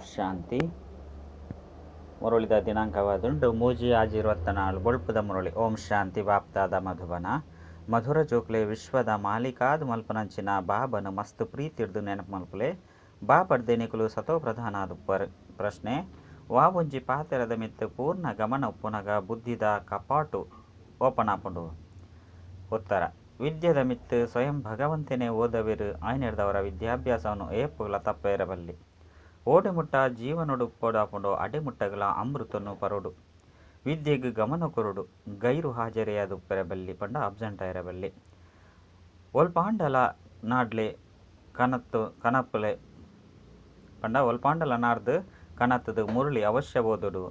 ಶಾಂತಿ. ಮುರಳಿದ ದಿನಾಂಕವಾದುಂಡು 3/6/24 ಬೊಳ್ಪುದ ಮುರಳಿ. ಓಂ ಶಾಂತಿ. ಬಾಪ್ತಾದ ಮಧುಬನ ಮಧುರ ಜೋಕ್ಲೆ ವಿಶ್ವದ ಮಾಲೀಕಾದ್ ಮಲ್ಪನಂಚಿನ ಬಾಬನ ಮಸ್ತ್ ಪ್ರೀತಿಡ್ದು ನೆನಪು ಮಲ್ಪುಲೆ. ಬಾಬಡ್ದೆ ನಿಕುಲು ಸತೋ ಪ್ರಧಾನ ಆದುಪ್ಪರ್. ಪ್ರಶ್ನೆ: ವಾ ಒಂಜಿ ಪಾತೆರದ ಮಿತ್ತ್ ಪೂರ್ಣ ಗಮನ ಉಪ್ಪುನಗ ಬುದ್ಧಿದ ಕಪಾಟು ಓಪನ್ ಆಪುಂಡು? ಉತ್ತರ: ವಿದ್ಯೆದ ಮಿತ್ತ್. ಸ್ವಯಂ ಭಗವಂತನೇ ಓದವೆರ್ ಆಯ್ನೆಡ್ದವರ ವಿದ್ಯಾಭ್ಯಾಸವನ್ನು ಏಪುಗಲ ತಪ್ಪೆರೆ ಬಲ್ಲಿ. ಓಡೆ ಮುಟ್ಟ ಜೀವನೊಡು ಉಪ್ಪೊಡಾಪುಂಡು ಅಡೆ ಮುಟ್ಟಗಲ ಅಮೃತನು ಪರೊಡು. ವಿದ್ಯೆಗ್ ಗಮನ ಕೊರೊಡು. ಗೈರು ಹಾಜರಿಯಾದ ಉಪ್ಪೆರೆ ಬಲ್ಲಿ ಪಂಡ ಅಬ್ಸೆಂಟ್ ಆಯೆರೆ ಬಲ್ಲಿ. ಒಲ್ಪಾಂಡಲ ನಾಡ್ಲೆ ಕನತ್ತು ಕನಪುಲೆ ಪಂಡ ಒಲ್ಪಾಂಡಲ ನಾಡ್ದು ಕನತ್ತದು ಮುರಳಿ ಅವಶ್ಯ ಓದೊಡು.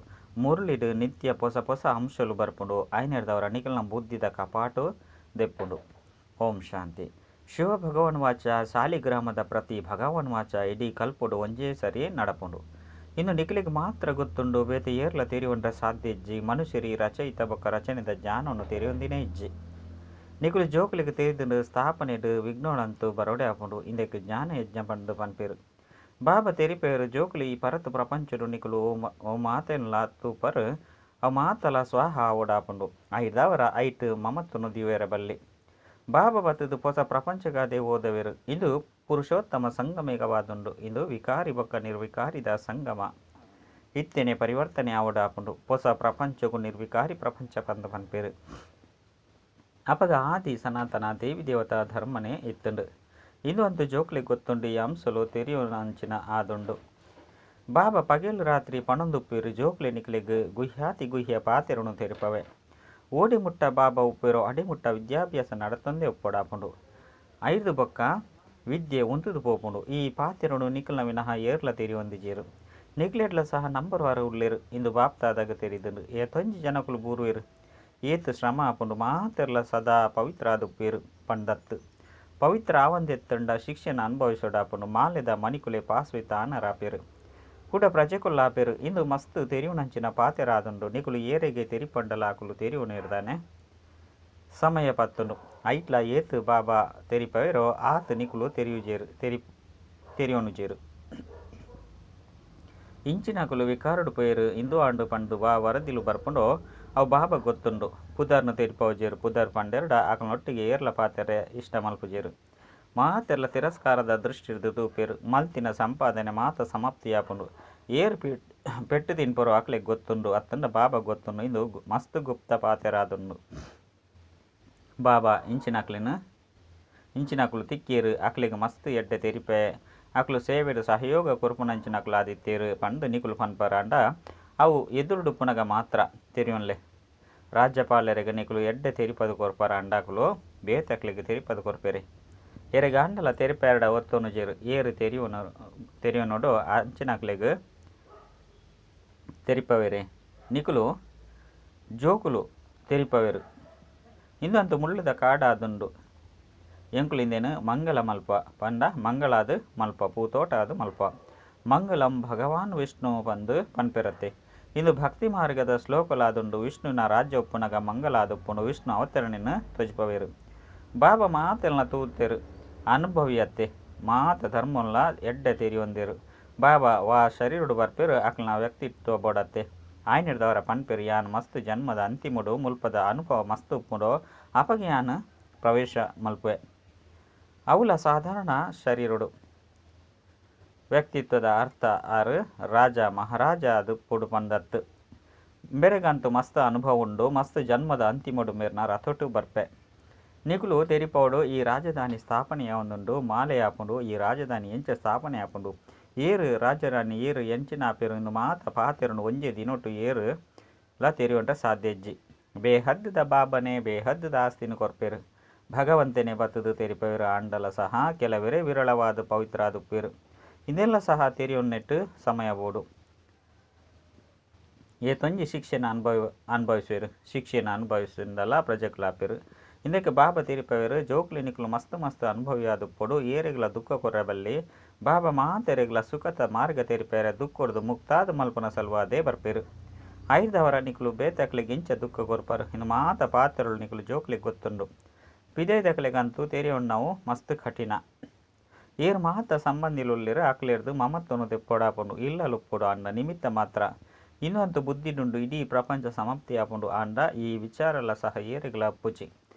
ಮುರಳಿಡ್ ನಿತ್ಯ ಪೊಸ ಪೊಸ ಅಂಶಲು ಬರ್ಪುಂಡು. ಆಯ್ನೆಡ್ದವರ ನಿಕಲ್ನ ಬುದ್ಧಿದ ಕಪಾಟು ದೆಪ್ಪುಂಡು. ಓಂ ಶಾಂತಿ. ಶಿವ ಭಗವಾನ್ ವಾಚ ಸಾಲಿಗ್ರಾಮದ ಪ್ರತಿ ಭಗವಾನ್ ವಾಚ ಇಡೀ ಕಲ್ಪೊಡು ಒಂಜೇ ಸರಿ ನಡಪುಂಡು. ಇನ್ನು ನಿಕಲಿಗೆ ಮಾತ್ರ ಗೊತ್ತುಂಡು, ಬೇತೆ ಏರ್ಲ ತೆರಿಯೊಂಡ್ರೆ ಸಾಧ್ಯ ಇಜ್ಜಿ. ಮನುಷ್ಯರಿ ರಚಯಿತ ಬೊಕ್ಕ ರಚನೆದ ಜ್ಞಾನವನ್ನು ತೆರಿಯೊಂದಿನೇ ಇಜ್ಜಿ. ನಿಕುಲು ಜೋಕುಲಿಗೆ ತೆರಿದುಂಡು ಸ್ಥಾಪನೆಡ್ ವಿಘ್ನೋಳಂತೂ ಬರೋಡೆ ಆಪುಂಡು. ಇಂದಕ್ಕೆ ಜ್ಞಾನ ಯಜ್ಞ ಪಂದು ಪನ್ಪೇರು. ಬಾಬಾ ತೆರಿಪೇರು ಜೋಕುಲಿ ಈ ಪರತು ಪ್ರಪಂಚಡು ನಿಕುಲು ಓ ಮಾತೆನ್ಲ ತೂಪರ್ ಅವು ಮಾತಲ ಸ್ವಾಹ ಆವೊಡಾಪುಂಡು. ಐದಾವರ ಐಟ್ ಮಮತ್ವನು ದಿವೇರ ಬಲ್ಲಿ. ಬಾಬಾ ಬತ್ತದು ಹೊಸ ಪ್ರಪಂಚಗಾದೆ ಓದವೆರು. ಇದು ಪುರುಷೋತ್ತಮ ಸಂಗಮೇಗವಾದುಂಡು. ಇದು ವಿಕಾರಿ ಬೊಕ್ಕ ನಿರ್ವಿಕಾರಿದ ಸಂಗಮ. ಇತ್ತೇನೆ ಪರಿವರ್ತನೆ ಆವೊಡಾಪುಂಡು. ಹೊಸ ಪ್ರಪಂಚಗೂ ನಿರ್ವಿಕಾರಿ ಪ್ರಪಂಚ ಪಂದು ಪನ್ಪೇರು. ಅಪಗ ಆದಿ ಸನಾತನ ದೇವಿ ದೇವತಾ ಧರ್ಮನೇ ಇತ್ತುಂಡು. ಇದು ಅಂತೂ ಜೋಕ್ಲೆ ಗೊತ್ತುಂಡು. ಈ ಅಂಶಲು ತೆರಿಯುನಂಚಿನ ಆದುಂಡು. ಬಾಬಾ ಪಗೆಲ್ ರಾತ್ರಿ ಪಣೊಂದುಪ್ಪೇರು ಜೋಕ್ಲೆ ನಿಕ್ಲೆಗ್ ಗುಹ್ಯಾತಿ ಗುಹ್ಯ ಪಾತೆರುನು ತೆರಿಪವೆ. ಓಡಿ ಮುಟ್ಟ ಬಾಬಾ ಉಪ್ಪೇರು ಅಡಿಮುಟ್ಟ ವಿದ್ಯಾಭ್ಯಾಸ ನಡತೊಂದೇ ಉಪ್ಪೊಡಾಪುಂಡು. ಐದು ಬೊಕ್ಕ ವಿದ್ಯೆ ಉಂತುದು ಪೋಪುಂಡು. ಈ ಪಾತೆರುನು ನಿಕಲ್ನ ವಿನಃ ಏರ್ಲ ತೆರಿಯೊಂದಿಜೇರು. ನಿಕ್ಲೆಡ್ಲ ಸಹ ನಂಬರ್ ವಾರ ಉಲ್ಲೇರು ಇಂದು ಬಾಪ್ತಾದಾಗ ತೆರಿದುಂಡು. ಏತೊಂಜಿ ಜನಕುಲು ಬೂರುವೆರು. ಏತ್ ಶ್ರಮ ಆಪುಂಡು. ಮಾತೆರ್ಲ ಸದಾ ಪವಿತ್ರ ಆದುಪ್ಪೇರು ಪಂಡತ್ತು. ಪವಿತ್ರ ಆವಂದೆತ್ತಂಡ ಶಿಕ್ಷಣ ಅನುಭವಿಸೋಡಾಪುಂಡು. ಮಾಲೆದ ಮಣಿಕುಲೆ ಪಾಸ್ವಿತ ಆನರಾಪೇರು ಕೂಡ ಪ್ರಜೆಕುಲ್ಲಾಪೇರು. ಇಂದು ಮಸ್ತ್ ತೆರಿಯುನಂಚಿನ ಪಾತೆರಾದುಂಡು. ನಿಕುಲು ಏರೆಗೆ ತೆರಿಪಂಡಲ ಅಕುಲು ತೆರಿಯುನೇರ್ದಾನೆ ಸಮಯ ಪತ್ತುಂಡು. ಐಟ್ಲ ಏತ್ ಬಾಬಾ ತೆರಿಪವೇರೋ ಆತ್ ನಿಕುಲು ತೆರಿಯುಜೇರು ತೆರಿಯೋನುಜೇರು. ಇಂಚಿನಕುಲು ವಿಕಾರಡು ಪೋಯೆರು. ಇಂದು ಆಂಡು ಪಂಡು ವಾ ವರದಿಲು ಬರ್ಪುಂಡೋ ಅವು ಬಾಬಾ ಗೊತ್ತುಂಡು. ಪುದರ್ನು ತೆರಿಪವುಜೇರು. ಪುದರ್ ಪಂಡೆರಡ ಅಕಲ್ನೊಟ್ಟಿಗೆ ಏರ್ಲ ಪಾತೆರೆ ಇಷ್ಟ ಮಲ್ಪುಜೇರು. ಮಾತೆರ್ಲ ತಿರಸ್ಕಾರದ ದೃಷ್ಟಿಡ್ದು ತೂಪೇರು. ಮಲ್ತಿನ ಸಂಪಾದನೆ ಮಾತ ಸಮಾಪ್ತಿಯಾಪುಂಡು. ಏರ್ ಪೆಟ್ಟು ತಿನ್ಪರೋ ಅಕ್ಲೆಗ್ ಗೊತ್ತುಂಡು ಅತ್ತಂಡ ಬಾಬಾ ಗೊತ್ತುಂಡು. ಇಂದು ಮಸ್ತ್ ಗುಪ್ತ ಪಾತೆರಾದುಂಡು. ಬಾಬಾ ಇಂಚಿನಕುಲು ತಿಕ್ಕೇರು ಅಕ್ಲೆಗ್ ಮಸ್ತ್ ಎಡ್ಡೆ ತೆರಿಪೆ. ಅಕ್ಲು ಸೇವೆಡು ಸಹಯೋಗ ಕೊರ್ಪುನಂಚಿನಕುಲು ಆದಿತ್ತೇರು ಪಂದು ನಿಕುಲು ಪನ್ಪರಾಂಡ ಅವು ಎದುರುಡುಪ್ಪುನಗ ಮಾತ್ರ ತೆರಿಯೊನ್ಲೆ. ರಾಜ್ಯಪಾಲರಿಗೆ ನಿಕುಲು ಎಡ್ಡೆ ತೆರಿಪದು ಕೊರ್ಪರಾಂಡ ಅಕುಲು ಬೇತೆ ಅಕ್ಲೆಗ್ ತೆರಿಪದು ಕೊರ್ಪೇರೆ. ಎರೆಗಾಂಡಲ ತೆರಿಪೇರಡ ಒತ್ತೊನುಜೇರು. ಏರು ತೆರಿಯೋನೋಡು ಅಂಚಿನಕ್ಲೆಗ್ ತೆರಿಪವೇರೆ. ನಿಕುಲು ಜೋಕುಲು ತೆರಿಪವೇರು. ಇಂದು ಮುಳ್ಳುದ ಕಾಡಾದುಂಡು. ಎಂಕುಲು ಇಂದೇನು ಮಂಗಲ ಮಲ್ಪ ಪಂಡ ಮಂಗಳಾದ ಮಲ್ಪ ಪೂತೋಟ ಅದು ಮಲ್ಪ. ಮಂಗಳಂ ಭಗವಾನ್ ವಿಷ್ಣು ಪಂದು ಪನ್ಪೆರತ್ತೆ. ಇಂದು ಭಕ್ತಿ ಮಾರ್ಗದ ಶ್ಲೋಕಲಾದುಂಡು. ವಿಷ್ಣುವಿನ ರಾಜ್ಯ ಉಪ್ಪುನಗ ಮಂಗಲಾದುಪ್ಪುಂಡು. ವಿಷ್ಣು ಅವತರಣೆಯನ್ನು ತ್ವಜಿಪವೇರು. ಬಾಬಾ ಮಾತೆಲ್ಲ ತೂತೆರು. ಅನುಭವಿಯತ್ತೆ. ಮಾತ ಧರ್ಮಲ್ಲ ಎಡ್ಡೆ ತೆರಿಯೊಂದೇರು. ಬಾಬಾ ವಾ ಶರೀರಡು ಬರ್ಪೇರು ಅಕ್ಲ್ನ ವ್ಯಕ್ತಿತ್ವ ಬೋಡತ್ತೆ. ಆಯ್ನೆಡ್ದವರ ಪನ್ಪೇರು ಯಾನ್ ಮಸ್ತ್ ಜನ್ಮದ ಅಂತಿಮಡು ಮುಲ್ಪದ ಅನುಭವ ಮಸ್ತ್ ಉಪ್ಪುಂಡೋ ಅಪಗ ಯಾನ್ ಪ್ರವೇಶ ಮಲ್ಪುವೆ. ಅವುಲ ಸಾಧಾರಣ ಶರೀರಡು ವ್ಯಕ್ತಿತ್ವದ ಅರ್ಥ ಆರು ರಾಜ ಮಹಾರಾಜ ಅದು ಪುಡು ಪಂದತ್ತು. ಬೆರೆಗಂತೂ ಮಸ್ತ್ ಅನುಭವ ಉಂಡು. ಮಸ್ತ್ ಜನ್ಮದ ಅಂತಿಮಡು ಮೇರ್ನ ರಥೊಟು ಬರ್ಪೆ. ನಿಕುಲು ತೆರಿಪೋಡು ಈ ರಾಜಧಾನಿ ಸ್ಥಾಪನೆ ಯಾವೊಂದುಂಡು. ಮಾಲೆ ಆಪುಂಡು. ಈ ರಾಜಧಾನಿ ಎಂಚ ಸ್ಥಾಪನೆ ಆಪುಂಡು. ಏರು ರಾಜರಾಣಿ ಏರು ಎಂಚಿನ ಆಪೇರು ಇಂದು ಮಾತ ಪಾತೆರುಂಡು. ಒಂಜೇ ದಿನೊಟು ಏರು ಲ ತೆರಿಯುಂಟ ಸಾಧ್ಯ ಇಜ್ಜಿ. ಬೇಹದ್ದ ಬಾಬನೆ ಬೇಹದ್ದ ಆಸ್ತಿನ ಕೊರ್ಪೇರು. ಭಗವಂತನೇ ಬತ್ತದು ತೆರಿಪವೇರು. ಆಂಡಲ ಸಹ ಕೆಲವರೇ ವಿರಳವಾದ ಪವಿತ್ರ ಆದುಪ್ಪೇರು. ಇದೆಲ್ಲ ಸಹ ತೆರಿಯೊನ್ನೆಟ್ಟು ಸಮಯ ಬೋಡು. ಏತೊಂಜಿ ಶಿಕ್ಷೆನ ಅನುಭವಿಸುವೆರು. ಶಿಕ್ಷೆನ ಅನುಭವಿಸಿಂದಲ ಪ್ರಜೆಕುಲಾಪೇರು. ಇಂದಕ್ಕೆ ಬಾಬಾ ತೆರಿಪವೇರು ಜೋಕ್ಲಿ ನಿಕುಲು ಮಸ್ತ್ ಮಸ್ತ್ ಅನುಭವಿಯಾದುಪ್ಪೊಡು. ಏರೆಗ್ಲ ದುಃಖ ಕೊರಬಲ್ಲಿ. ಬಾಬಾ ಮಾತೆರೆಗ್ಲ ಸುಖತ ಮಾರ್ಗ ತೆರಿಪೇರೆ ದುಃಖೊಡ್ದು ಮುಕ್ತಾದ ಮಲ್ಪುನ ಸಲುವಾದೇ ಬರ್ಪೇರು. ಐದವರ ನಿಕುಲು ಬೇತಕ್ಲೆಗ್ ಇಂಚ ದುಃಖ ಕೊರ್ಪರು. ಇನ್ನು ಮಾತ ಪಾತ್ರಗಳು ನಿಕುಲು ಜೋಕ್ಲಿಗೆ ಗೊತ್ತುಂಡು. ಪಿದೈದಕ್ಲೆಗಂತೂ ತೆರಿಯೊಣ್ಣವು ಮಸ್ತ್ ಕಠಿಣ. ಏರ್ ಮಾತ ಸಂಬಂಧಿಲುಲ್ಲೆರ್ ಅಕ್ಲೆರ್ದ್ ಮಮತ್ವನು ದೆಪ್ಪೊಡಾಪುಂಡು ಇಲ್ಲಲುಪ್ಪೊಡು ಆಂಡ ನಿಮಿತ್ತ ಮಾತ್ರ. ಇಂದು ಬುದ್ಧಿಡುಂಡು ಇಡೀ ಪ್ರಪಂಚ ಸಮಾಪ್ತಿ ಆಪುಂಡು ಆಂಡ ಈ ವಿಚಾರಲ ಸಹ ಏರೆಗ್ಲ ಅಪ್ಪುಜಿ.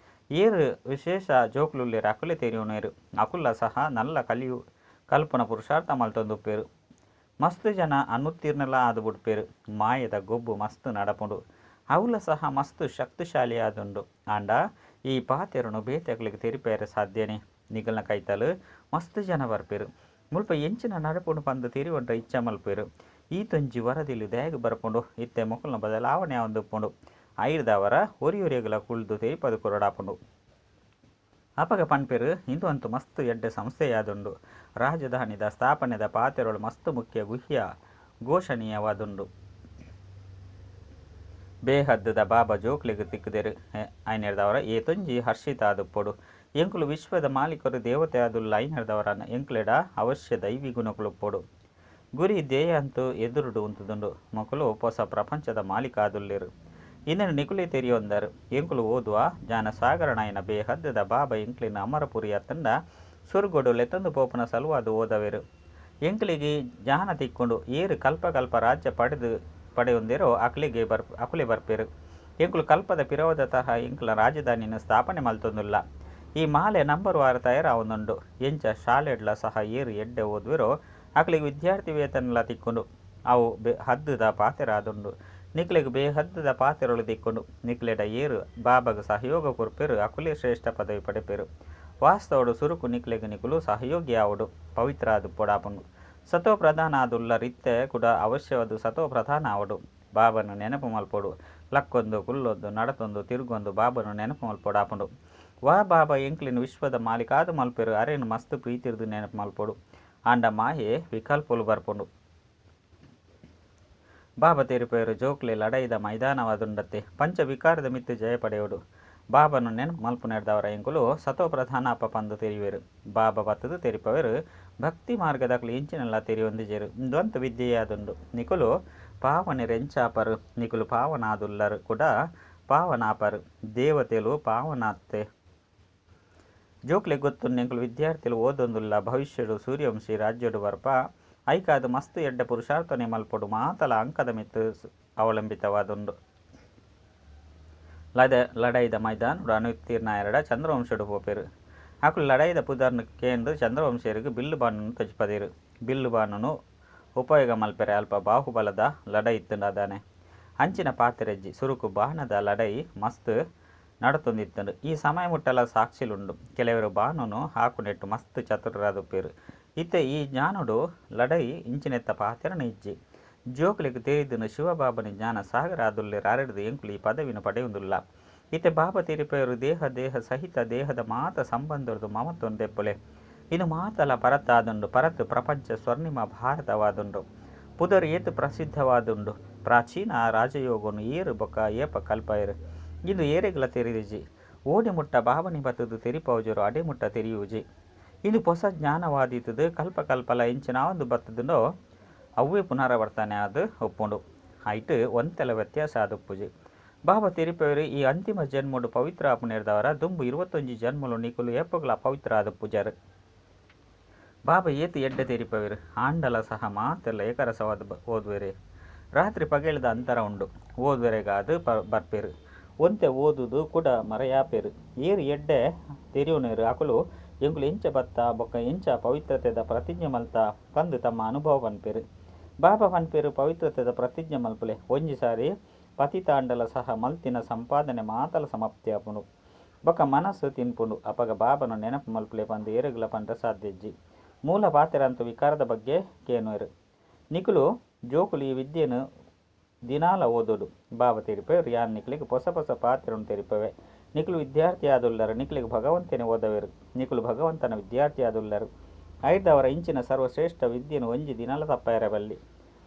ಏರ್ ವಿಶೇಷ ಜೋಕ್ಲುಲ್ಲೆರ್ ಅಕುಲೇ ತೆರಿಯುನೇರು ಅಕುಲ್ಲ ಸಹ ನಲ್ಲ ಕಲಿಯು ಕಲ್ಪನ ಪುರುಷಾರ್ಥ ಮಲ್ತೊಂದುಪ್ಪೆರು. ಮಸ್ತ್ ಜನ ಅನುತ್ತೀರ್ಣಲ ಆದ್ ಬುಡ್ಪೆರು. ಮಾಯದ ಗೊಬ್ಬು ಮಸ್ತ್ ನಡಪುಂಡು. ಅವುಲ ಸಹ ಮಸ್ತ್ ಶಕ್ತಿಶಾಲಿ ಆದುಂಡು ಆಂಡ ಈ ಪಾತೆರನು ಬೇತೆಕ್ಲೆಗ್ ತೆರಿಪೇರೆ ಸಾಧ್ಯನೇ. ನಿಗಲ್ನ ಕೈತಲ್ ಮಸ್ತ್ ಜನ ಬರ್ಪೆರು. ಮುಲ್ಪ ಎಂಚಿನ ನಡಪುಂಡು ಪಂದ್ ತೆರಿಯೊಂಡ್ರೆ ಇಚ್ಛೆ ಮಲ್ಪೆರು. ಈತೊಂಜಿ ವರದಿಲು ದಾಯೆಗ್ ಬರ್ಪುಂಡು ಇತ್ತೆ ಮೊಕಲ್ನ ಬದಲಾವಣೆ ಆವೊಂದುಪ್ಪುಂಡು. ಐರ್ದಾವರ ಒರಿಯೊರಿಯಗಲ ಕುಲ್ದು ತೆರಿಪದು ಕೊರೊಡಾಪುಂಡು. ಅಪಗ ಪನ್ಪೆರು ಇಂದು ಅಂತೂ ಮಸ್ತ್ ಎಡ್ಡೆ ಸಂಸ್ಥೆಯಾದುಂಡು. ರಾಜಧಾನಿದ ಸ್ಥಾಪನೆದ ಪಾತೆರೊಳು ಮಸ್ತ್ ಮುಖ್ಯ ಗುಹ್ಯ ಘೋಷಣೀಯವಾದುಂಡು. ಬೇಹದ್ದುದ ಬಾಬಾ ಜೋಕ್ಲೆಗ್ ತಿಕ್ಕುದೆರ್ ಐನೆರ್ದಾವರ ಏತೊಂಜಿ ಹರ್ಷಿತ ಆದುಪ್ಪೊಡು. ಎಂಕುಲು ವಿಶ್ವದ ಮಾಲೀಕರು ದೇವತೆ ಆದುಲ್ಲ ಐನೆರ್ದಾವರ ಎಂಕ್ಲೆಡ ಅವಶ್ಯ ದೈವಿ ಗುಣಕುಲುಪ್ಪೊಡು. ಗುರಿ ಧ್ಯೇಯ ಅಂತೂ ಎದುರುಡು ಉಂತುದುಂಡು. ಮೊಕುಲು ಪೊಸ ಪ್ರಪಂಚದ ಮಾಲೀಕ ಆದುಲ್ಲೆರ್. ಇಂದೆನ್ ನಿಕುಲೇ ತೆರಿಯೊಂದರ್. ಎಂಕುಲು ಓದುವ ಜ್ಞಾನಸಾಗರನಾಯಿನ ಬೇಹದ್ದುದ ಬಾಬಾ ಎಂಕ್ಲೆನ್ ಅಮರಪುರಿ ಅತ್ತುಂಡ ಸ್ವರ್ಗಡ್ ಲೆತೊಂದು ಪೋಪುನ ಸಲುವಾದ್ ಓದವೆರ್. ಎಂಕ್ಲೆಗ್ ಜ್ಞಾನ ತಿಕ್ಕುಂಡು. ಏರ್ ಕಲ್ಪ ಕಲ್ಪ ರಾಜ್ಯ ಪಡೆಯೊಂದೆರೋ ಅಕ್ಲೆಗೆ ಅಕುಲೇ ಬರ್ಪೆರ್. ಎಂಕುಲು ಕಲ್ಪದ ಪಿರವುದ ತರಹ ಎಂಕ್ಲ ರಾಜಧಾನಿನ್ ಸ್ಥಾಪನೆ ಮಲ್ತೊಂದುಲ್ಲ. ಈ ಮಾಲೆ ನಂಬರ್ ವಾರ್ ತಯಾರಾವೊಂದುಂಡು. ಎಂಚ ಶಾಲೆಡ್ಲ ಸಹ ಏರ್ ಎಡ್ಡೆ ಓದುವೆರೋ ಅಕ್ಲೆಗ್ ವಿದ್ಯಾರ್ಥಿ ವೇತನಲ ತಿಕ್ಕುಂಡು. ಅವು ಹದ್ದುದ ಪಾತೆರ ಆದುಂಡು. ನಿಕ್ಲೆಗ್ ಬೇಹದ್ದುದ ಪಾತೆರೊಲು ತಿಕ್ಕುಂಡು. ನಿಕ್ಲೆಡ ಏರ್ ಬಾಬಾಗ್ ಸಹಯೋಗ ಕೊರ್ಪೆರ್ ಅಕುಲೇ ಶ್ರೇಷ್ಠ ಪದವಿ ಪಡೆಪೆರು. ವಾಸ್ತವಡ್ ಸುರುಕು ನಿಕ್ಲೆಗ್ ನಿಕುಲು ಸಹಯೋಗಿ ಆವೊಡು. ಪವಿತ್ರ ಆದುಪ್ಪೊಡಾಪುಂಡು. ಸತೋ ಪ್ರಧಾನ ಆದುಲ್ಲರ್ ಇತ್ತೆ ಕೂಡ ಅವಶ್ಯವಾದ ಸತೋ ಪ್ರಧಾನ ಆವೊಡು. ಬಾಬಾನ ನೆನಪು ಮಲ್ಪೊಡು. ಲಕ್ಕೊಂದು ಕುಲ್ಲೊಂದು ನಡತೊಂದು ತಿರುಗೊಂದು ಬಾಬಾನ ನೆನಪು ಮಲ್ಪೊಡಾಪುಂಡು. ವಾ ಬಾಬಾ ಎಂಕ್ಲೆನ್ ವಿಶ್ವದ ಮಾಲೀಕಾದ್ ಮಲ್ಪೆರು ಅರೆನ್ ಮಸ್ತ್ ಪ್ರೀತಿರ್ದ್ ನೆನಪು ಮಲ್ಪೊಡು. ಆಂಡ ಮಾಯೆ ವಿಕಲ್ಪಲು ಬರ್ಪುಂಡು. ಬಾಬಾ ತೆರಿಪೇರು ಜೋಕ್ಲೆ ಲಡಾಯಿದ ಮೈದಾನವಾದುಂಡತ್ತೆ. ಪಂಚ ವಿಕಾರದ ಮಿತ್ತ್ ಜಯ ಪಡೆಯೋಡು. ಬಾಬಾನು ನೆನಪು ಮಲ್ಪುನೆರ್ದಾವರ ಎಂಕುಲು ಸತೋ ಪ್ರಧಾನ ಅಪ್ಪ ಪಂದ್ ತೆರಿಯುವೆರು. ಬಾಬಾ ಬತ್ತುದು ತೆರಿಪವೆರು. ಭಕ್ತಿ ಮಾರ್ಗದಕುಲು ಎಂಚಿನೆಲ್ಲ ತೆರಿಯೊಂದಿಜೆರು. ಇಂದು ವಿದ್ಯೆಯಾದುಂಡು. ನಿಕುಲು ಪಾವನೆರ್ ಎಂಚಾಪರು ನಿಕುಲು ಪಾವನಾದುಲ್ಲರು ಕೂಡ ಪಾವನಾಪರು. ದೇವತೆಲು ಪಾವನಾತ್ತೆ. ಜೋಕ್ಲೆ ಗೊತ್ತುಂಡು ಎಂಕುಲು ವಿದ್ಯಾರ್ಥಿಲು ಓದೊಂದುಲ್ಲ ಭವಿಷ್ಯಡು ಸೂರ್ಯವಂಶಿ ರಾಜ್ಯಡು ಬರ್ಪ ಐಕಾದ್ ಮಸ್ತ್ ಎಡ್ಡೆ ಪುರುಷಾರ್ಥನೆ ಮಲ್ಪೊಡು. ಮಾತಲ ಅಂಕದ ಮಿತ್ತ್ ಅವಲಂಬಿತವಾದುಂಡು. ಲಡಾಯಿದ ಮೈದಾನಡು ಅನುತ್ತೀರ್ಣ ಎರಡ ಚಂದ್ರವಂಶಡು ಪೋಪೆರು. ಅಕುಲು ಲಡಾಯಿದ ಪುದರ್ನ್ ಕೇಂದು ಚಂದ್ರವಂಶೀಯರಿಗೆ ಬಿಲ್ಲು ಬಾಣನು ತೋಜಿಪದೇರು. ಬಿಲ್ಲು ಬಾಣನು ಉಪಯೋಗ ಮಲ್ಪೆರೆ ಅಲ್ಪ ಬಾಹುಬಲದ ಲಡಾಯಿ ಇತ್ತುಂಡು ಅದಾನೆ. ಅಂಚಿನ ಪಾತೆರಜ್ಜಿ ಸುರುಕು ಬಾಣದ ಲಡಾಯಿ ಮಸ್ತ್ ನಡತೊಂದಿತ್ತುಂಡು. ಈ ಸಮಯ ಮುಟ್ಟಲ ಸಾಕ್ಷಿಲುಂಡು. ಕೆಲವರು ಬಾಣನು ಹಾಕುನೆಟ್ಟು ಮಸ್ತ್ ಚತುರರಾದುಪ್ಪೆರು. ಇತ್ತೆ ಈ ಜ್ಞಾನಡು ಲಡಾಯಿ ಇಂಚಿನೆತ್ತ ಪಾತೆರನ ಇಜ್ಜಿ. ಜೋಕ್ಲೆಗ್ ತೆರಿದುನು ಶಿವಬಾಬನ ಜ್ಞಾನ ಸಾಗರ ಆದುಲ್ಲೆರ್ ಅರೆಡ್ದು ಎಂಕುಲು ಈ ಪದವಿನ ಪಡೆಯುವುದಿಲ್ಲ. ಇತ್ತೆ ಬಾಬಾ ತೆರಿಪೆರು ದೇಹ ದೇಹ ಸಹಿತ ದೇಹದ ಮಾತ ಸಂಬಂಧದ ಮಮತ್ವನು ದೆಪ್ಪುಲೆ. ಇದು ಮಾತಲ ಪರತಾದುಂಡು. ಪರತ್ ಪ್ರಪಂಚ ಸ್ವರ್ಣಿಮ ಭಾರತವಾದುಂಡು. ಪುದರ್ ಏತ್ ಪ್ರಸಿದ್ಧವಾದುಂಡು. ಪ್ರಾಚೀನ ರಾಜಯೋಗನು ಏರು ಬೊಕ ಏಪ ಕಲ್ಪಯೆರು. ಇಂದು ಏರೆಗ್ಲ ತೆರಿದಿಜಿ. ಓಡಿ ಮುಟ್ಟ ಬಾಬನಿ ಬತ್ತುದು ತೆರಿಪವುಜರು ಅಡೆ ಮುಟ್ಟ ತೆರಿಯುಜಿ. ಇಂದು ಹೊಸ ಜ್ಞಾನವಾದಿತದು ಕಲ್ಪ ಕಲ್ಪಲ ಎಂಚಿನ ಒಂದು ಬತ್ತುದುಂಡೋ ಅವ್ವೇ ಪುನರಾವರ್ತನೆ ಆದ್ ಒಪ್ಪುಂಡು. ಐಟ್ ಒಂತೆಲ ವ್ಯತ್ಯಾಸ ಆದುಪ್ಪುಜಿ. ಬಾಬಾ ತೆರಿಪವೆರು ಈ ಅಂತಿಮ ಜನ್ಮಡು ಪವಿತ್ರ ಆಪುನೆರ್ದಾವರ ದುಂಬು 21 ಜನ್ಮಲು ನಿಕುಲು ಏಪಗ್ಲ ಪವಿತ್ರ ಆದುಪ್ಪುಜರು. ಬಾಬಾ ಏತ್ ಎಡ್ಡೆ ತೆರಿಪವೆರು. ಆಂಡಲ ಸಹ ಮಾತೆಲ್ಲ ಏಕರಸವಾದ ಓದುವೆರೆ. ರಾತ್ರಿ ಪಗೆಲ್ದ ಅಂತರ ಉಂಡು. ಓದುವೆರೆಗಾದ್ ಬರ್ಪೆರು. ಒಂತೆ ಓದುದು ಕೂಡ ಮರೆಯಾಪೆರು. ಏರು ಎಡ್ಡೆ ತೆರಿಯುನೇರು ಅಕುಲು ಎಂಕುಲು ಎಂಚ ಬತ್ತ ಬೊಕ್ಕ ಎಂಚ ಪವಿತ್ರತೆದ ಪ್ರತಿಜ್ಞೆ ಮಲ್ತ ಪಂದ್ ತಮ್ಮ ಅನುಭವ ಪನ್ಪೆರು. ಬಾಬಾ ಪನ್ಪೆರು ಪವಿತ್ರತೆದ ಪ್ರತಿಜ್ಞೆ ಮಲ್ಪುಲೆ. ಒಂಜಿ ಸಾರಿ ಪತಿತಾಂಡಲ ಸಹ ಮಲ್ತಿನ ಸಂಪಾದನೆ ಮಾತಲ ಸಮಾಪ್ತಿ ಆಪುಂಡು. ಬೊಕ್ಕ ಮನಸ್ಸು ತಿನ್ಪುಂಡು. ಅಪಗ ಬಾಬಾನ ನೆನಪು ಮಲ್ಪುಲೆ ಪಂದ್ ಏರೆಗ್ಲ ಪಂಡ್ರೆ ಸಾಧ್ಯಜ್ಜಿ. ಮೂಲ ಪಾತೆರಂತ ವಿಕಾರದ ಬಗ್ಗೆ ಕೇನುವೆರು. ನಿಕುಲು ಜೋಕುಲು ಈ ವಿದ್ಯೆನು ದಿನಾಲ ಓದೋಡು. ಬಾಬಾ ತೆರಿಪೆರು ಯಾನ್ ನಿಕ್ಲೆಗ್ ಪೊಸ ಪೊಸ ಪಾತೆರನು ತೆರಿಪವೆ. ನಿಕುಲು ವಿದ್ಯಾರ್ಥಿ ಆದುಲ್ಲರು. ನಿಕ್ಲೆಗ್ ಭಗವಂತನೇ ಓದವೆರು. ನಿಕುಲು ಭಗವಂತನ ವಿದ್ಯಾರ್ಥಿ ಆದುಲ್ಲರು. ಐರ್ದಾವರ ಇಂಚಿನ ಸರ್ವಶ್ರೇಷ್ಠ ವಿದ್ಯೆನು ಒಂಜಿ ದಿನಲ ತಪ್ಪಾಯೆರೆ ಬಲ್ಲಿ.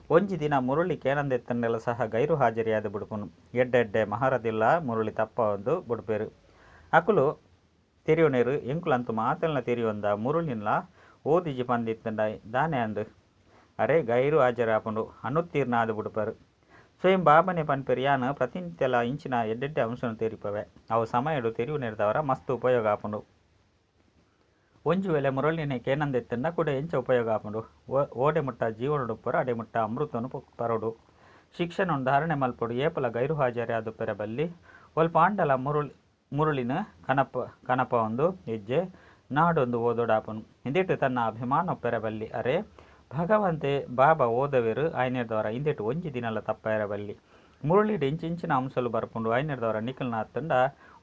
ಒಂಜಿ ದಿನ ಮುರುಳಿ ಕೇನಂದೆತ್ತಂಡೆಲ ಸಹ ಗೈರು ಹಾಜರಿಯಾದ ಬುಡುಪುನು. ಎಡ್ಡೆ ಎಡ್ಡೆ ಮಹಾರಥಿಲ್ಲ ಮುರುಳಿ ತಪ್ಪದು ಬುಡುಪೆರು. ಅಕುಲು ತೆರಿಯುನೇರು ಎಂಕುಲಂತೂ ಮಾತೆಲ್ಲ ತೆರಿಯೊಂದ ಮುರುಳಿನ್ಲ ಓದಿಜಿ ಪಂದಿತ್ತಂಡ ದಾನೆ ಅಂದು ಅರೆ ಗೈರು ಹಾಜರಾಪುಂಡು. ಅನುತ್ತೀರ್ಣ ಆದ್ ಬುಡುಪರು. ಸ್ವಯಂ ಬಾಬನೆ ಪನ್ಪೆರು ಯಾನ್ ಪ್ರತಿನಿತ್ಯಲ ಇಂಚಿನ ಎಡ್ಡೆಡ್ಡೆ ಅಂಶನು ತೆರಿಪವೆ. ಅವು ಸಮಯಡು ತೆರಿಯುನೆರ್ದಾವರ ಮಸ್ತ್ ಉಪಯೋಗ ಆಪುಂಡು. ಒಂಜಿ ವೇಳೆ ಮುರಳಿನೇ ಕೇನಂದೆತ್ತಂಡ ಕೂಡ ಎಂಚ ಉಪಯೋಗ ಆಪುಂಡು. ಓಡೆ ಮುಟ್ಟ ಜೀವನೊಡುಪ್ಪರ ಅಡೆ ಮುಟ್ಟ ಅಮೃತನು ಪರೊಡು. ಶಿಕ್ಷಣ ಧಾರಣೆ ಮಲ್ಪೊಡು. ಏಪಲ ಗೈರು ಹಾಜರಿ ಆದುಪ್ಪೆರೆ ಬಲ್ಲಿ. ಒಲ್ಪ ಆಂಡಲ ಮುರುಳಿನ ಕನಪ ಕನಪ ಒಂದು ಹೆಜ್ಜೆ ನಾಡೊಂದು ಓದೊಡಾಪುನು. ಇಂದೆಟ್ ತನ್ನ ಅಭಿಮಾನ ಪೆರಬಲ್ಲಿ. ಅರೆ ಭಗವಂತೆ ಬಾಬಾ ಓದವೆರು ಆಯ್ನೆರ್ದವರ ಇಂದೆಟ್ ಒಂಜಿ ದಿನಲ ತಪ್ಪಾಯರ ಬಲ್ಲಿ. ಮುರುಳಿಡ್ ಇಂಚಿಂಚಿನ ಅಂಶಲು ಬರ್ಪುಂಡು. ಆಯ್ನೆರ್ದವರ ನಿಕಲ್ನ ಅತ್ತಂಡ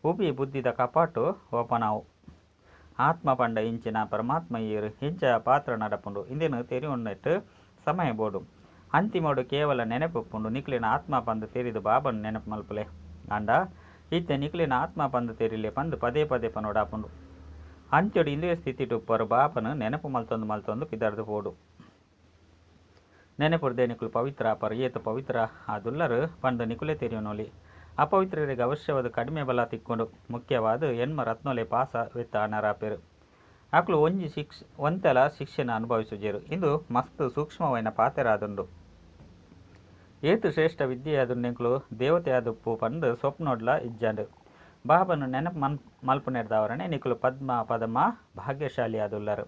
ಉಬಿ ಬುದ್ಧಿದ ಕಪಾಟು ಓಪನಾವು. ಆತ್ಮ ಪಂಡ ಇಂಚಿನ ಪರಮಾತ್ಮ ಏರು ಇಂಚ ಪಾತ್ರ ನಡಪುಂಡು. ಇಂದೆನು ತೆರಿಯೊನ್ನೆಟ್ ಸಮಯ ಬೋಡು. ಅಂತಿಮೋಡು ಕೇವಲ ನೆನಪುಪ್ಪುಂಡು. ನಿಕ್ಲೆನ ಆತ್ಮ ಪಂದ್ ತೆರಿದು ಬಾಬನ್ ನೆನಪು ಮಲ್ಪುಲೆ. ಆಂಡ ಇತ್ತೆ ನಿಕ್ಲೆನ ಆತ್ಮ ಪಂದ್ ತೆರಿಲೆ ಪಂದ್ ಪದೇ ಪದೇ ಪನೋಡಾಪುಂಡು. ಅಂತ್ಯೊಡು ಇಂದುವೆ ಸ್ಥಿತಿಟ್ ಉಪ್ಪರು ಬಾಬನು ನೆನಪು ಮಲ್ತೊಂದು ಮಲ್ತೊಂದು ಪಿದರ್ದು ಪೋಡು. ನೆನಪುರ್ದೆ ನಿಕುಲು ಪವಿತ್ರ ಆಪರು. ಏತು ಪವಿತ್ರ ಆದುಲ್ಲರು ಪಂದ್ ನಿಕುಲೆ ತೆರಿಯೊನೊಲಿ. ಅಪವಿತ್ರರಿಗೆ ಅವಶ್ಯವಾದ ಕಡಿಮೆ ಬಲ ತಿಕ್ಕೊಂಡು. ಮುಖ್ಯವಾದ ಎನ್ಮ ರತ್ನೊಲೆ ಪಾಸ ವೆತ್ತ ಅನರಾಪೆರು. ಅಕುಲು ಒಂಜಿ ಶಿಕ್ಷ ಒಂತೆಲ ಶಿಕ್ಷೆನ ಅನುಭವಿಸುಜೆರು. ಇಂದು ಮಸ್ತ್ ಸೂಕ್ಷ್ಮವೈನ ಪಾತೆರಾದುಂಡು. ಏತು ಶ್ರೇಷ್ಠ ವಿದ್ಯೆಯಾದುಂಡು. ಎಂಕುಲು ದೇವತೆ ಆದುಪ್ಪು ಪಂದ್ ಸ್ವಪ್ನೊಡ್ಲ ಇಜ್ಜಂಡು. ಬಾಬನು ನೆನಪು ಮಲ್ಪುನೆರ್ದಾವರನೆ ನಿಕುಲು ಪದ್ಮ ಪದಮ ಭಾಗ್ಯಶಾಲಿ ಆದುಲ್ಲರು.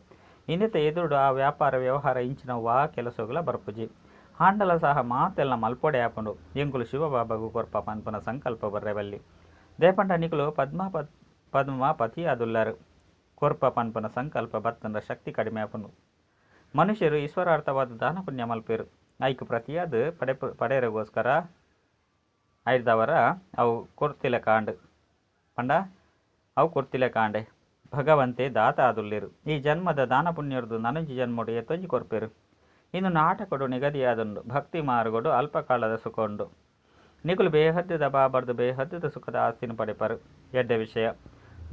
ಇಂದೆತ ಎದುರುಡು ಆ ವ್ಯಾಪಾರ ವ್ಯವಹಾರ ಇಂಚಿನ ವಾ ಕೆಲಸಗಳ ಬರ್ಪುಜಿ. ಆಂಡಲ ಸಹ ಮಾತೆಲ್ಲ ಮಲ್ಪೊಡೆ ಆಪುಂಡು. ಎಂಕುಲು ಶಿವಬಾಬಾಗು ಕೊರ್ಪ ಪನ್ಪುನ ಸಂಕಲ್ಪ ಬರ್ರೆ ಬಲ್ಲಿ. ದೇಪಂಡ ನಿಕುಲು ಪದ್ಮ ಪದ್ಮ ಪತಿ ಆದುಲ್ಲರು. ಕೊರ್ಪ ಪನ್ಪುನ ಸಂಕಲ್ಪ ಬತ್ತಂಡ ಶಕ್ತಿ ಕಡಿಮೆ ಆಪುಂಡು. ಮನುಷ್ಯರು ಈಶ್ವರಾರ್ಥವಾದ ದಾನ ಪುಣ್ಯ ಮಲ್ಪೆರು. ಐಕ್ ಪ್ರತಿಯಾದ ಪಡೆಯರೆಗೋಸ್ಕರ ಐರ್ದವರ ಅವು ಕೊರ್ತಿಲೆ ಕಾಂಡ್ ಪಂಡ ಅವು ಕೊರ್ತಿಲೆ ಕಾಂಡೆ. ಭಗವಂತೆ ದಾತ ಆದುಲ್ಲೆರು. ಈ ಜನ್ಮದ ದಾನ ಪುಣ್ಯರ್ದು ನನೊಂಜಿ ಜನ್ಮೊಡು ಏತೊಂಜಿ ಕೊರ್ಪೆರು. ಇಂದು ನಾಟಕಡು ನಿಗದಿಯಾದುಂಡು. ಭಕ್ತಿ ಮಾರ್ಗಡು ಅಲ್ಪಕಾಲದ ಸುಖ ಉಂಡು. ನಿಕುಲು ಬೇಹದ್ದದ ಬಾಬರ್ದು ಬೇಹದ್ದದ ಸುಖದ ಆಸ್ತಿನ ಪಡೆಪರು. ಎಡ್ಡೆ ವಿಷಯ.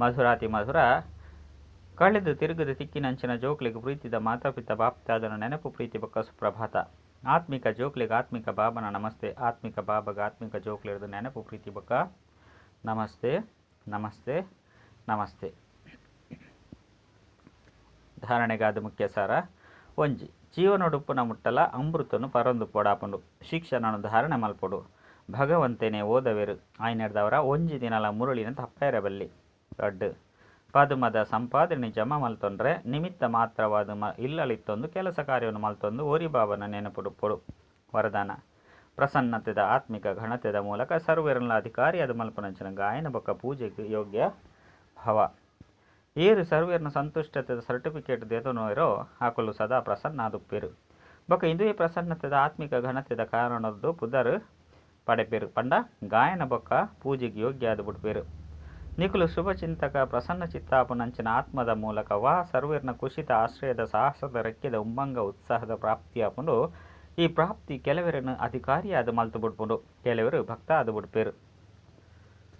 ಮಧುರಾತಿ ಮಧುರ ಕಳೆದು ತಿರುಗದು ತಿಕ್ಕಿನಂಚಿನ ಜೋಕ್ಲಿಗ್ ಪ್ರೀತಿದ ಮಾತಾಪಿತ ಬಾಪ್ತಾದನ ನೆನಪು ಪ್ರೀತಿ ಬೊಕ್ಕ ಸುಪ್ರಭಾತ. ಆತ್ಮಿಕ ಜೋಕ್ಲಿಗ್ ಆತ್ಮಿಕ ಬಾಬನ ನಮಸ್ತೆ. ಆತ್ಮಿಕ ಬಾಬಗ ಆತ್ಮಿಕ ಜೋಕ್ಲಿರ್ದು ನೆನಪು ಪ್ರೀತಿ ಬೊಕ್ಕ ನಮಸ್ತೆ ನಮಸ್ತೆ ನಮಸ್ತೆ. ಧಾರಣೆಗಾದ ಮುಖ್ಯ ಸಾರ. ಒಂಜಿ ಜೀವನೊಡುಪ್ಪುನ ಮುಟ್ಟಲ ಅಮೃತನು ಪರೊಂದು ಪೊಡಾಪುಂಡು. ಶಿಕ್ಷಣನು ಧಾರಣೆ ಮಲ್ಪೊಡು. ಭಗವಂತನೇ ಓದವೆರು. ಆಯ್ನೆರ್ದವರ ಒಂಜಿ ದಿನಲ ಮುರುಳಿನ ತಪ್ಪೆರಬಲ್ಲಿ. ರಡ್ಡ್ ಪದುಮದ ಸಂಪಾದನೆ ಜಮಾ ಮಲ್ತೊಂಡ್ರೆ ನಿಮಿತ್ತ ಮಾತ್ರವಾದ ಇಲ್ಲಳಿತ್ತೊಂದು ಕೆಲಸ ಕಾರ್ಯವನ್ನು ಮಲ್ತೊಂದು ಓರಿ ಬಾಬನ ನೆನಪುಡುಪ್ಪೊಡು. ವರದಾನ. ಪ್ರಸನ್ನತೆದ ಆತ್ಮಿಕ ಘನತೆದ ಮೂಲಕ ಸರ್ವೆರನ್ಲ ಅಧಿಕಾರಿಯಾದ ಮಲ್ಪುನಂಚಿನ ಗಾಯನ ಬೊಕ್ಕ ಪೂಜೆಗೆ ಯೋಗ್ಯ ಭವ. ಏರು ಸರ್ವೇರ್ನ ಸಂತುಷ್ಟತೆದ ಸರ್ಟಿಫಿಕೇಟ್ ದೆತೊನುವೆರೋ ಅಕುಲು ಸದಾ ಪ್ರಸನ್ನಾದುಪ್ಪೆರು. ಬೊಕ್ಕ ಇಂದುವೇ ಪ್ರಸನ್ನತೆದ ಆತ್ಮಿಕ ಘನತೆದ ಕಾರಣದ್ದು ಪುದರ್ ಪಡೆಪೆರು. ಪಂಡ ಗಾಯನ ಬೊಕ್ಕ ಪೂಜೆಗೆ ಯೋಗ್ಯ ಆದ್ ಬಿಡ್ಪೆರು. ನಿಕುಲು ಶುಭ ಚಿಂತಕ ಪ್ರಸನ್ನ ಚಿತ್ತಾಪುನಂಚಿನ ಆತ್ಮದ ಮೂಲಕ ವಾ ಸರ್ವೇರ್ನ ಕುಶಿತ ಆಶ್ರಯದ ಸಾಹಸದ ರೆಕ್ಕೆದ ಉಮ್ಮಂಗ ಉತ್ಸಾಹದ ಪ್ರಾಪ್ತಿಯಾಪುಂಡು. ಈ ಪ್ರಾಪ್ತಿ ಕೆಲವರನ್ನು ಅಧಿಕಾರಿಯಾದ ಮಲ್ತು ಬಿಡ್ಪುಂಡು, ಕೆಲವರು ಭಕ್ತ ಆದ್ ಬಿಡ್ಪೆರು.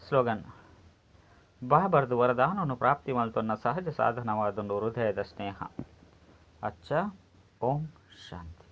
ಸ್ಲೋಗನ್. ಬಾಬರ್ದು ವರದಾನವನ್ನು ಪ್ರಾಪ್ತಿ ಮಲ್ತೊನ್ನ ಸಹಜ ಸಾಧನವಾದುಂಡು ಹೃದಯದ ಸ್ನೇಹ. ಅಚ್ಚ. ಓಂ ಶಾಂತಿ.